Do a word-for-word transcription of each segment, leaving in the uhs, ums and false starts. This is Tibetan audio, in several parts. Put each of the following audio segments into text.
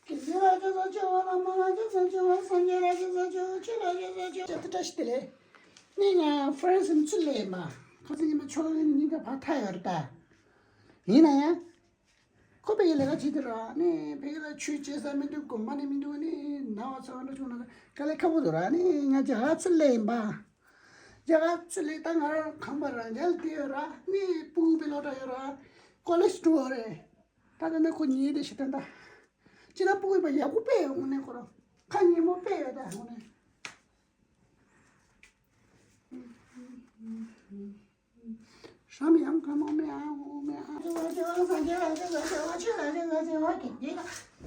ཀྱི་ཟས་ལ་ཅི་ཟ་ཆེ་བ། བླ་མ་ལ་ཅི་ཟ་ཆེ་བ། སངས་རྒྱས་ལ་ཅི་ཟ་ཆེ་བ། ཆོས་ལ་ཅི་ཟ་ཆེ་བ། ཅི་ཏི་བཀྲ་ཤིས་བདེ་ལེགས། ནི་ང་ཧྥ་རན་སི་ནས་ཚུར་སླེབས་ཡིན་པ། ཁ་སང་ཉི་མ་ཆོག་ལེ་ནི་ག་ཕར་ཐག་ཡོད་རེད་ད། ཡིན་ན་ཡང་། ཁོ་ཕ་གི་ལས་ཀ་བྱེད་དུས་ར་ནི་ཕ་གི་ལ་ཆོས་བྱེད་ས་མི་འདུག་དགོན་པ་ནི་མི་འདུག་ནི་ན་བ་ཚ་བ་འདྲ་བྱུང་ན་དཀའ་ལས་ཁག་པོ་འདུག་ར། ནི་ང་རྒྱ་གར་ཚུར་སླེབས་ཡིན་པ། རྒྱ་གར་ཚུར་སླེབས་ད་ང་རང་ཁང་པ་རང་རྒྱལ་དེ་ཡོད་ར། ནི་སྤུ་གུ་དཔེ་ལོ་འདྲ་ཡོད་ར། ཀོ་ལེཇ་འགྲོ་བ་རེད། ད་ད་ནི་ཁོ་ཉིད་དེ་ཞིག་ད་ད། ཅི་ན་སྤུ་གུ་ཡིན་པ་ཡག་པོ་དཔེ་ཡོད་དངོས་གནས་ཁོ་རང་ཁ་ཉན་པོ་དཔེ་ཡོད་ད་དངོས་གནས། ཧྲ་མི་ཡང་ཁ་མོ་མི་ཨ་འུ་མི་ཨ། ཅི་ཟ་ཅི་ཟ་ཆེ་བ། ཅི་ཟ་ཆེ་བ། ཆོས་ལ་ཅི་ཟ་ཆེ་བ། ཀྱི་འདི་ལ་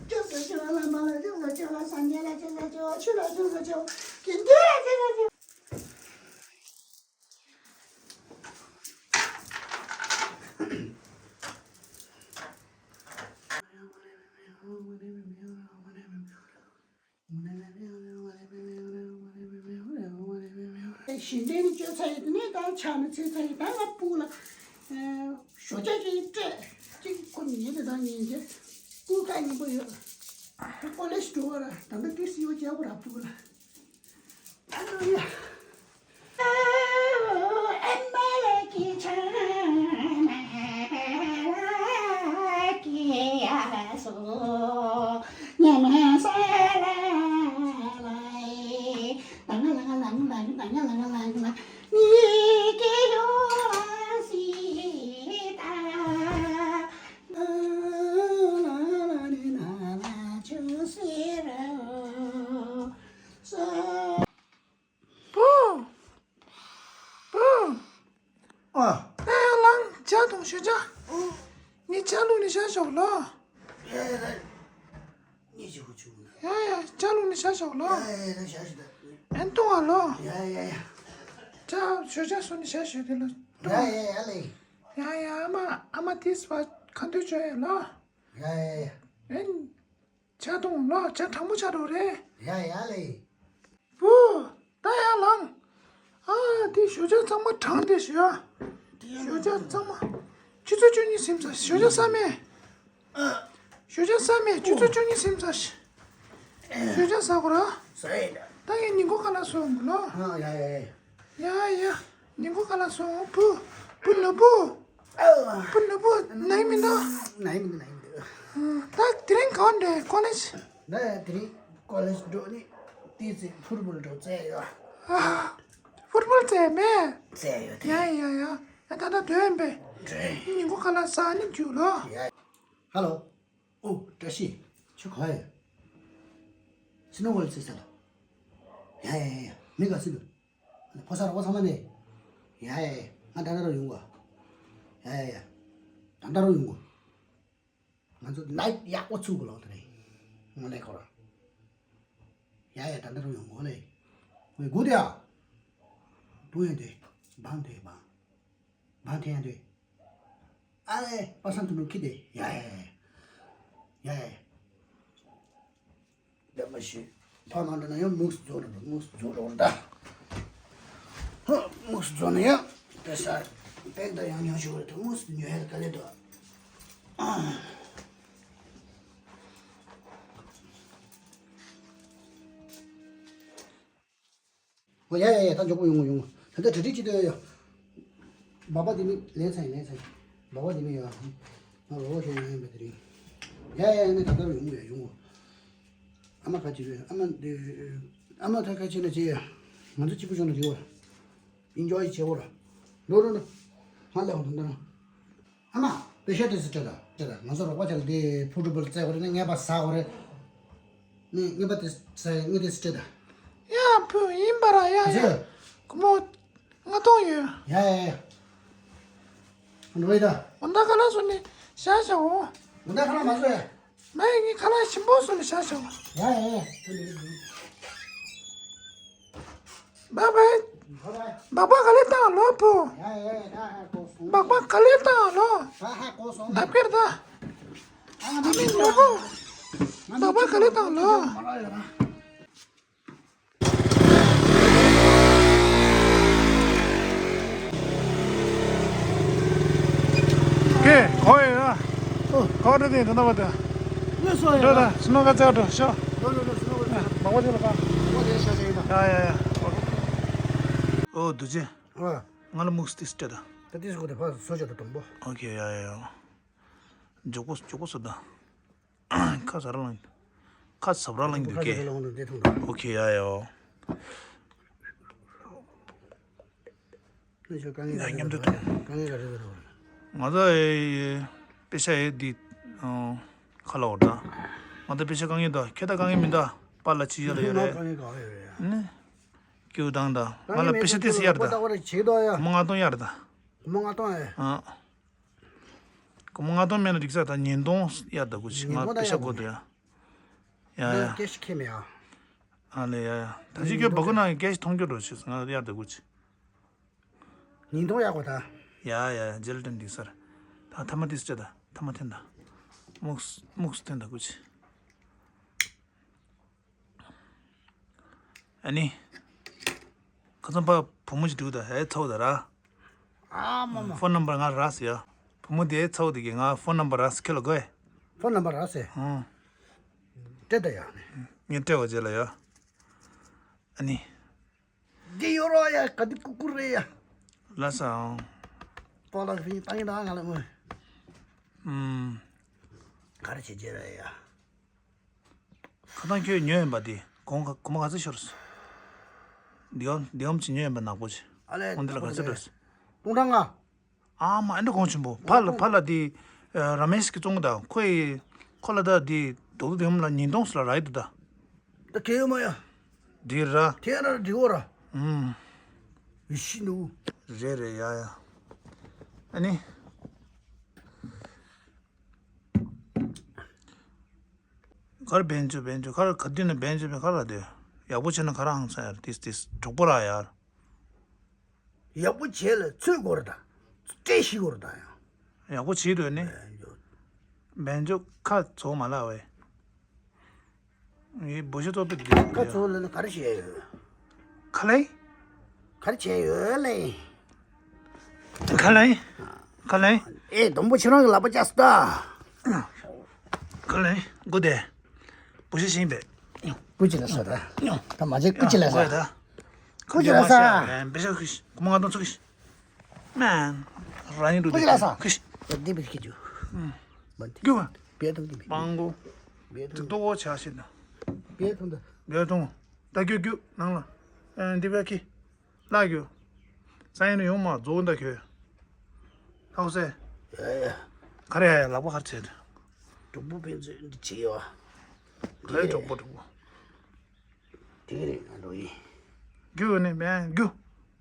ཅི་ཟ་ཆེ་བ། བླ་མ་ལ་ཅི་ཟ་ཆེ་བ། སངས་རྒྱས་ལ་ཅི་ཟ་ཆེ་བ། ཆོས་ལ་ཅི་ཟ་ཆེ་བ། ཀྱི་འདི་ལ་ཅི་ཟ་ཆེ་བ། གཞན་དོན་ནི་བཅོལ་ཚར་ཡོད་དེ་ནས་ད་ཆ་ནི་ཚེ་ཚར་ཡོད། ད་ང་སྤུ་ལ་ཞོ་ཆ་ཅིག་སྤྲད་ཅིག་ཁོ་ཉིན་དེ་དང་ཉིན་རྗེས་སྤུ་ཁ་སྙིང་པོ་ཡོད། ཀོ་ལེ་ཞི་འགྲོ་བ་ལ་ད་ལྟ་དུས་སུ་ཡོད་ཀྱག་པོ་ར་སྤུ་ལ། ཨ་ཡ། བུ། བུ། ཨ། ཨེ་ལང་ཇ་དང་ཞོ་ཇ། ཨོ། ངས་ཇ་བླུགས་ནས་བཞག་ཞོག་ལོ། ཡ་ཡ་ཡ། ངས་ཇ་བླུགས་ནས་བཞག་ཞོག་ལོ། ཡ་ཡ་ཡ། ཇ་བླུགས་ནས་བཞག་ཞོག་ལོ། ཡ་ཡ་ཡ། ཇ་བླུགས་ནས་བཞག་ཞོག་ལོ། ཡ་ཡ་ཡ། ཇ་ཞོ་ཇ་བཟོས་ནས་བཞག་ཞོག་དེ་ལ། ཡ་ཡ་ཡ་ལེ། ཡ་ཡ། ཨ་མ་ཨ་མ་དེས་བ་ཁ་འདོད་བྱོས་ཡ་ལོ། ཡ་ཡ་ཡ། ཨེ། ཇ་དང་ལོ། ཇ་གྲང་མོ་ཆགས་འགྲོ་རེད། ཡ་ཡ་ལེ། བུ། ད་ཡར་ལངས། ཨ། དེ་ཞོ་ཇ་གཙང་མ་གྲང་དེ་ཞོ། ཞོ་ཇ་གཙང་མ། ཆུ་ཚོད་བཅུ་གཉིས་ཟིན་ཚར། ཞོ་ཇ་ཟ་མེད། ཞོ་ཇ་ཟ་མེད། ཆུ་ཚོད་བཅུ་གཉིས་ཟིན་ཚར། ཞོ་ཇ་ཟ་དགོས་ར། ཟ་ཡི་ད། ད་ངས་ཉིན་གུང་ཁ་ལག་བཟོ་འོང་གི་ལོ། ཨ། ཡ་ཡ་ཡ། ཡ་ཡ། ཉིན་གུང་ཁ་ལག་བཟོ་འོང་། བུ། བུ་ནོར་བུ། བུ་ནོར་བུ་ན་ཡི་མི་འདུག་ན་ཡི་མི་འདུག་ན་ཡི་མི་འདུག་ད་དེ་རིང་གང་འདྲ་ཀོ་ལེཇ། ད་དེ་རིང་ཀོ་ལེཇ་འགྲོ་ནི་ཏི་ཙི་ཕུཊ་བོལ་འགྲོ་རྩེ་ཡོད། ཕུཊ་བོལ་རྩེ་མེད། རྩེ་ཡོད་དེ། ཡ་ཡ་ཡ། ད་ད་ད་དོན་པས། ཉིན་གུང་ཁ་ལག་ཟ་ནི་འཇུག་ལོ། ཡ། ཧ་ལོ། ཨོ། བཀྲ་ཤིས། ཁྱོད་ག་ཡོད། སི་ནོ་ཝལ་ཟེར་ས་ལ། ཡ་ཡ་ཡ་ཡ། མི་ག་སི་འདུག་ཕོ་གསར་རོགས་ཚང་མ་ནས། ཡ་ཡ་ཡ། ང་ད་ལྟ་རུ་ཡོང་གོ། ཡ་ཡ་ཡ། ད་ལྟ་རུ་ཡོང་གོ། ང་ཚོ་ནའིཊ་ཡག་པོ་ཚུགས་གོ་ལོག་དེ་རེད། དངོས་གནས་ཁོ་རང་། ཡ་ཡ། ད་ལྟ་རུ་ཡོང་གོ་ལེ། ཝེ་གུ་དེ་ཡ། བུ་ཡོད་དེ། བང་དེ་བང་། བང་དེ་ཡང་དེ། ཨ་ལེ། པ་སངས་དུ་ནུ་ཁི་དེ། ཡ་ཡ་ཡ། ཡ་ཡ་ཡ། འདི་མ་ཤེས། ཕ་མ་འདྲ་ན་ཡང་མུག་སུ་རྫོགས་འགྲོ། མུག་སུ་རྫོགས་འགྲོ་ད། ཧ། མུག་སུ་རྫོགས་ན་ཡང་དེ་ས་པེག་ད་ཡང་ཉོ་ཤོག་རེད་དུ། མུག་སུ་ཉོ་ཡ་ག་ལེ་དུ། ཨ། ཨོ་ཡ་ཡ་ཡ། ད་མགྱོགས་པོ་ཡོང་གོ་ཡོང་གོ། ད་ལྟ་གྲ་སྒྲིག་བྱེད་དུ་ཡོད། སྦག་སྦག་དེ་མི་ལེན་ཚར་ཡིན། ལེན་ཚར་ཡིན། སྦག་སྦག་དེ་མི་ཡོད། ང་རོགས་པ་ཞིག་ཡོང་ཡིན་པ་དེ་རིང་། ཡ་ཡ་ཡ། ནི་ད་ལྟ་རུ་ཡོང་གོ་ཡ། ཡོང་གོ། ཨ་མ་ཁ་ཅིག་རེད། ཨ་མ་འདི། ཨ་མ་ད་ཁ་ཅིག་ན་ཅི་ཡ། ང་ཚོ་གཅིག་པུ་བྱུང་ན་ཅི་ཡོད། ཨིན་ཇོའི་བྱེད་འོ་ར། འགྲོ་འགྲོ་འགྲོ། ང་ལ་འོང་དང་ད་ན། ཨ་མ། པེ་ཤ་དེ་སི་སྤྲད་ད། སྤྲད་ད། ང་ཚོ་རོགས་པ་ཆ་ལ་དེ་ཕུ་ཀྲུ་པལ་བཙལ་བ་རེད་ན་ངས་པ་ཟ་བ་རེད། ནི་ངས་པ་དེ་ཟ་ངས་དེ་སི་སྤྲད་ད། ཡ་བུ་ཡིན་པ་ར། ཡ་ཡ། ཁོ་མོ་ལྔ་སྟོང་ཡོད། ཡ་ཡ་ཡ། འགྲོ་ཡི་ད། འོ་ད་ཁ་ལག་བཟོ་ནས་བཞག་བཞག་འོ། འོ་ད་ཁ་ལག་མ་བཟོ་ཡ། མ་ཡི་ངས་ཁ་ལག་ཞིམ་པོ་བཟོ་ནས་བཞག་བཞག་འོ། ཡ་ཡ་ཡ། ད་ནི། བཱའི་བཱའི། སྦག་སྦག་ག་ལེ་བཏང་ལོ་བུ། སྦག་སྦག་ག་ལེ་བཏང་ལོ། ད་ཕེར་ད། ཨ་མི་ནོར་བུ། སྦག་སྦག་ག་ལེ་བཏང་ལོ། ཀེ་གོ་ཡོད་ན། གོ་རེ་དེ་འདི་ན་བ་དེ། ལགས་སོ་ཡ། འགྲོ་ད་སུ་ནོ་ག་ཚད་འགྲོ་ཤོག་ལོ་ལོ་ལོ་སུ་ནོ་ག་ཚད། མང་པོ་ཅིག་ལ་ཕ། མང་པོ་དེ་ཤ་ཤ་ཡིན་ད། ཡ་ཡ་ཡ། ཨོ་དུ་ཅེ། ཨ། ང་ལ་མུག་སི་ཏིས་སྤྲད་ད། ད་ཏིས་གོ་དེ་ཕ་སོ་ཅོ་ད་དུམ་པོ། ཨོ་ཁེ་ཡ་ཡ་ཡ། མགྱོགས་པོ་མགྱོགས་པོ་སོ་ད། ཁ་ཟ་ར་ལངས། ཁ་ཟབ་ར་ལངས་འདུག་ཁ་ཟ་ར་ལངས་འདུག་དེ་ཐུང་ད། ཨོ་ཁེ་ཡ་ཡ། ནི་ཆོ་དཀའ་ངལ་ཡ་མཉམ་དུ་ཐོངས། དཀའ་ངལ་ག་རེ་ཡོད་རེད། ང་ཚོ་ཨེ་པེ་ཤ་ཨེ་འདི་ཁ་ལ་འོར་ད། ང་ཚོ་པེ་ཤ་དཀའ་ངལ་ད་ཁྱེད་ད་དཀའ་ངལ་མིན་ད། པཱ་ལགས་ཅི་ཡ་ལ་ཡོད་རེད། དཀའ་ངལ་ག་བ་ཡོད་རེད་ཡ། ནི། སྐྱིད་དང་ད། ང་ལ་པེ་ཤ་ཏིས་ཡར་ད། ད་བར་བྱེད་དོ་ཡ། སྒོར་མོ་ལྔ་སྟོང་ཡར་ད། སྒོར་མོ་ལྔ་སྟོང་ཡ། ཨ། སྒོར་མོ་ལྔ་སྟོང་མེད་ན་འགྲིག་ས་ད་ཉིས་སྟོང་ཡར་ད་དགོས་ཆེ་ང་ཉིས་སྟོང་ད་པེ་ཤ་ཡར་དགོས་འདུག་ཡ། ཡ་ཡ། ཀེ་ཤི་ཁེ་མེ་ཨ། ཨ་ལེ་ཡ་ཡ། ད་ཅི་ཁྱོད་བ་གོ་ན་ཀེ་ཤི་མཐོང་རྒྱུ་འགྲོ་ཆེ་ང་ཡར་ད་དགོས་ཆེ། ཉིས་སྟོང་ཡག་པོ་ད། ཡ་ཡ་ཡ་ཇེ་ལ་ཏན་འགྲིག་སར། ད་ཐ་མ་ཏིས་ཅེ་ད་ཐ་མ་འཐེན་ད། མུག་མུག་འཐེན་ད་དགོས་ཆེ། ཨ་ནི། ཁ་སང་ཕ་བུ་མོ་ཞིག་འདུག་ད་ཧེ་ཚའོ་ད་ར། ཨ་མ་མ། ཕོན་ནམ་བར་ང་རག་ཟེར་ཡ། བུ་མོ་དེ་ཚའོ་དེ་གི་ང་ཕོན་ནམ་བར་རག་ཟེར་ཁྱེད་ལ་དགོས། ཕོན་ནམ་བར་རག་ཟེར། ཧུང་། སྤྲད་ད་ཡ་ནི། ངས་སྤྲད་བ་རྗེས་ལ་ཡ། ཨ་ནི། འདི་ཡོད་རོགས་ཡ་ག་འདི་ཀུ་ཀུ་རེད་ཡ། ལ་ས་ཨང་། པོ་ལགས་ཕིང་བཏང་ཡིན་ད་ང་ལ་མོ། ཨུམ། ག་རེ་བྱེད་རྒྱུ་རེད་ཡ། ཁ་ཐང་ཁྱོད་ཉོས་ཡིན་པ་དེ་གོང་ག་གོང་མ་ག་ཚོད་ཤོར་སོང་། འདི་འོམ་འདི་འོམ་ཅིག་ཉོས་ཡིན་པ་ནག་པོ་ཅིག་ཨ་ལས་ཁོང་འདི་ལ་ག་ཚོད་འགྲོ་སོང་། སྟོང་ཕྲག་ལྔ། ཨ་མ་ཨ་འདྲ་གོང་ཆེན་པོ་ཕ་ལ་ཕ་ལ་དེ་ར་མེས་ཀྱི་བཙོང་གི་ད་ཁོ་ཡི་ཁོ་ལ་ད་དེ་རྡོག་རྡོག་དེ་འོམ་ལ་ཉིས་སྟོང་སུ་ལ་ར་ཡི་འདུག་ད། ད་གལ་ཡོད་མ་ཡ། འདི་ར། དེ་ར་འདི་འོ་ར། ཨུམ། ཡི་ཤི་ནུ། རེད་རེད་ཡ་ཡ། ཨ་ནི། གར་བན་ཅོ་བན་ཅོ་གར་ག་དུས་ན་བན་ཅོ་བན་གར་ལ་དེ། ཡག་པོ་བྱས་ན་གར་ཧང་སང་ཡར་ཏིས་ཏིས་གྲོགས་པོ་ར་ཡར། ཡག་པོ་བྱས་ལ་ཚོད་སྐོར་དང་། སྐད་ཤིག་སྐོར་དང་ཡང་། ཡག་པོ་བྱེད་འདོད་ནི། བན་ཅོ་ཁ་ཚོ་མ་ལ་བས། ངའི་འབུ་ཤ་ཚོ་པི་དེ་ཁ་ཚོ་ལ་ནི་གར་བྱས་ཡོད། ཁ་ལེ། གར་བྱས་ཡོད་ལེ། ཁ་ལེ། ཁ་ལེ། ཨེ་སྡོང་པོ་ཁྱེད་རང་གི་ལག་པ་བཅག་སྟ། ཁ་ལེ། སྒུ་དེ། བུ་ཤི་ཤིང་བེ། སྐུ་ཅི་ལ་ས་ད། ད་མ་བྱེད་སྐུ་ཅི་ལ་ས། སྐུ་ཅི་ལ་ས། བེ་ཤ་ཁུ་ཤི། ཀུ་མ་ང་དང་ཚུགས་ཤི། མན། ར་ཡིན་འདུག་སྐུ་ཅི་ལ་ས། ཁུ་ཤི། ད་འདི་བེ་ཁི་ཅུ། མ་འདི། རྒྱུ་བ། བེ་ཐུང་འདི་བེ། པང་གོ། བེ་ཐུང་། དུ་ཏོ་བོ་ཆ་ཤི་ད། བེ་ཐུང་ད། བེ་ཐུང་། ད་རྒྱུ་རྒྱུ་ནང་ལ། ཨ་འདི་བེ་ཁི། ལགས་ཡོད། ས་ཡན་ཡོང་མ་རྫོགས་འདའ་ཁྱོད། ཧའོ་སེ། ཡ་ཡ། ག་རེ་ཡ་ཡ་ལག་པ་ག་རེ་བྱས་ཏེ། གྲོགས་པོ་ཕན་ཚུན་འདི་བྱེད་ཡོད། ག་རེ་གྲོགས་པོ་གྲོགས་པོ། དེ་ག་རེ་ང་འགྲོ་ཡིན། རྒྱུ་ནི་མེད་རྒྱུ།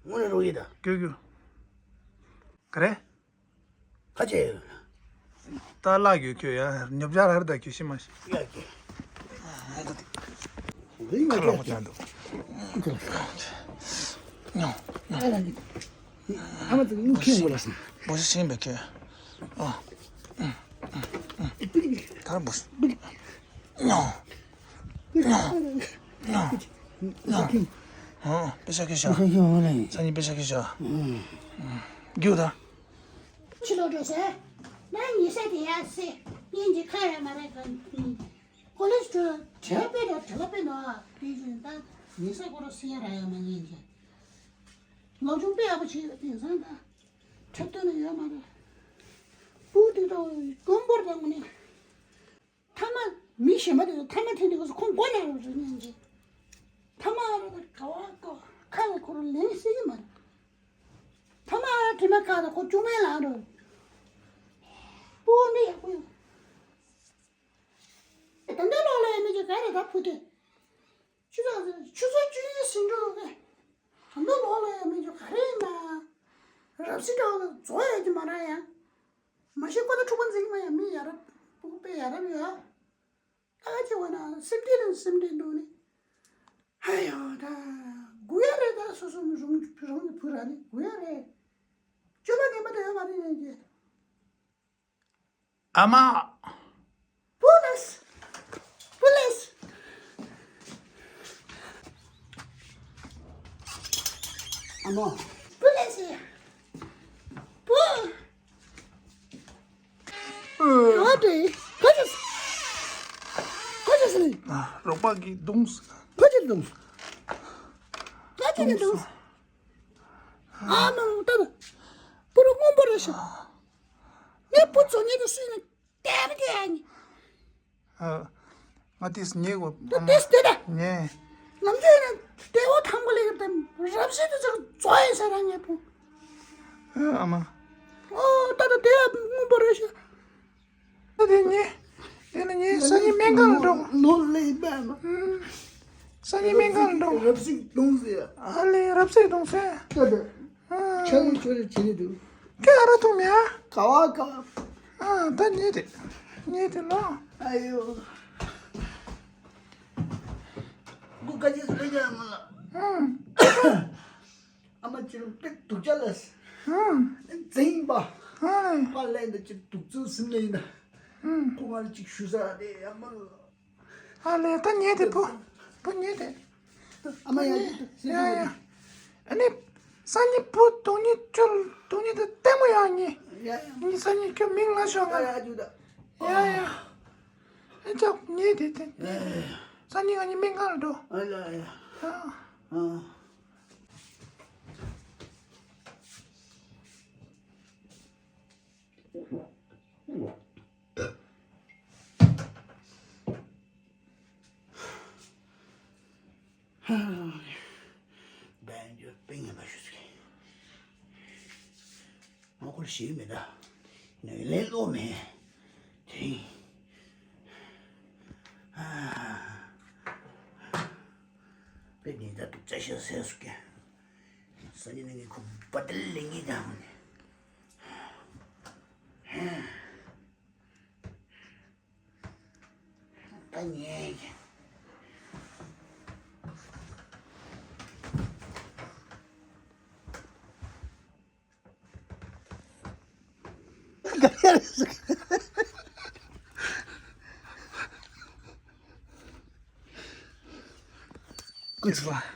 དངོས་གནས་འགྲོ་ཡིན་ད། རྒྱུ་རྒྱུ། ག་རེ། ཁ་ཆེ་ཡོད། ད་ལགས་ཡོད་ཁྱོད་ཡ་ཉོབ་ཆ་ར་ར་ད་ཁྱོད་ཤི་མ་ཤི། ཡ་ཁྱོད། ཁ་ལག་པ་ཅན་འདུག་ཉོ། ཉོ། ཨ་མ་ཙི་ངུ་ཁྱེད་ངུ་ལ་སོང་། བུ་ཤི་ཤིང་བེ་ཁྱོད། ཨ། གར་བུ་ཤི། ཉོ། ཉོ། ཉོ། ཨ། པེ་ཤ་ཁེ་ཤ། ས་ཉི་པེ་ཤ་ཁེ་ཤ། རྒྱུ་ད། ཕྱི་ལོགས་འགྲོ་ཟེར། ང་ཉལ་ས་དེ་ཡར་སེ། གཉེན་གྱི་ཁ་ཡང་མ་རེད་ག་ཁོ་ལེ་ཤི་འགྲོ་བྲེལ་བ་དཔེ་འགྲོ་བྲེལ་བ་དཔེ་འགྲོ་ཨ། དེ་བཞིན་ད་ཉལ་ས་ཁོ་ར་སེ་ཡ་ར་ཡ་མ་ཉན་ཅེ། ལོ་ཆུང་དཔེ་ཡག་པོ་བྱེད་ཡོད་དེང་སང་ད། འཁྲབ་སྟོན་ལ་ཡོད་མ་རེད། སྤུ་དེ་ད་དཀོན་པོར་ད་ངུ་ནི། ཐ་མ་མི་གཞན་པ་དེ་ཚོ་ཐ་མ་འཐེན་དུས་སྐབས་སུ་ཁོང་མགོ་ན་རུ་རུ་ཉན་གྱི། ཐ་མ་ཨ་ར་དང་ག་བ་ཀོ་ཁ་ལ་ཁོ་རུ་ལེན་སྲིད་ཀྱི་མ་རེད། ཐ་མ་ཨ་ར་དྲི་མ་ཁ་དང་ཁོ་ཅུང་མེད་ལང་རུ། པོ་ནི་ཡག་པོ་ཡོད། ད་ལྟ་ལོག་ལ་ཡ་མི་ཅི་ག་རེ་ད་ཕུ་དེ། ཆུ་ཚོད་ཆུ་ཚོད་བཅུ་གཉིས་ཟིན་འགྲོ་གི། ད་ལྟ་ལོག་ལ་ཡ་མི་ཅི་ག་རེ་ཡིན་ན། རབ་སྲིད་འགྲོ་གི་རྫོགས་ཡོད་ཀྱི་མ་རེད་ཡ། མ་གཞི་ཀོ་ད་ཕྲུ་གུ་འཛིན་མ་ཡ་མི་ཡ་རབས་ཕྲུ་གུ་དཔེ་ཡ་རབས་ཡོད། ད་ཅི་བ་ན་སེམས་ཁྲལ་དང་སེམས་ཁྲལ་འདུག་ནི། ཧ་ཡ་ད་དགུ་ཡ་རེད་ད་སོ་སོ་མི་རུང་རུང་གི་བུ་ར་ནི་དགུ་ཡ་རེད། སྤྱོད་པ་ངན་པ་དེ་ཡོད་མ་རེད་ནས་ཀྱི། ཨ་མ། པུ་ལིས། པུ་ལིས། ཨ་མ། པུ་ལིས། པུ། ཨ་དེ། ཁ་ཅིག་རོགས་པ་གིས་བརྡུངས། ཕ་གིར་བརྡུངས། ཕ་གིར་བརྡུངས། ཨ་མ་ད་ད། པུ་རུ་སྔོན་པོ་རེད་ཤག་ངས་བུ་ཚོ་ཉིད་དུ་སུས་ནས་བལྟས་ནས་བལྟས་ཡ་ཉིད། ཨ། ང་ཏིས་ཉེ་གོ། ཏེ་ཏེས་ཏེ་ད། ཉེ། ནམ་རྒྱུན་ཡིན་ན་ལྟེ་བ་ཐང་པོ་ལས་ཀྱི་དེ་རབ་བྱེད་དུ་ཅིག་བཙོ་ཡིན་ཟེར་ར་ངས་བུ། ཨ་མ། ཨོ་ད་ད་དེ་ཡ་སྔོན་པོ་རེད་ཤག་ད་དེ་ཉེ། དེ་ནི་ཉེ་སང་ཉིན་སྨན་ཁང་ལ་འགྲོ། ལོ་ལེ་ཡིན་པས་མ། སང་ཉིན་སྨན་ཁང་ལ་འགྲོ། རབ་བྱེད་བརྡུངས་ཟེར། ཨ་ལེ་རབ་བྱེད་བརྡུངས་ཟེར། ད་ད། ཆ་ཡི་ཆོ་རེ་བྱེད་རེ་འདུག་ཀྱ་ར་ཐུང་མེ་ཨ། ག་བ་ག་བ། ཨ་ད་ཉེ་དེ། ཉེ་དེ་ལོ། ཨ་ཡོ། འགུ་ཀ་ཅི་སུ་ལེ་ཀ་མ་ལ། ཨང་། ཨ་མ་ཅི་རུ་པེ་དུག་ཅ་ལ། ཨང་། འཛིན་པ། ཨང་། པ་ལེན་ད་ཅི་དུག་ཚུལ་སིམ་ལེ་ཡིན་ད། ཨང་། ཁོ་ང་ཅིག་ཞུ་ས་དེ་ཨ་མ་ལ། ཨ་ལེ་ད་ཉེ་དེ་བུ། བུ་ཉེ་དེ། ཨ་མ་ཡ་ཡ་ཡ། ཨ་ནི། སང་ཉིན་བུ་དུང་ཉི་ཅུ་དུང་ཉི་དེ་ལྟད་མོ་ཡག་ཉེ། ཡ་ཡ། ཉི་སང་ཉིན་ཁྱོད་མིང་ལ་ཤོག་ང་། ཡ་ཡ་ཅུ་ད། ཡ་ཡ། ཨེ་ཅག་ཉེ་དེ་དེ། ཡ་ཡ། སང་ཉིན་ང་གཉིས་སྨན་ཁང་ལ་འགྲོ། ཨ་ཡ་ཡ། ཡ། ཨ། བན་ཇོ་པིང་ཡིན་པ་ཞུ་ཚིག་ངོ་ཁོར་ཞིག་མེད་ད། ནས་ལས་ལོ་མེད། དེ་རིང་། པེ་ནི་ད་དུ་བཅའ་ཤག་ཟས་སུ་ཀྱང་། སང་ཉིན་ནས་ངས་ཁོ་བ་དེ་ལས་ངེས་དང་ནས། ད་ཉལ་གི། ཀུན་སློང་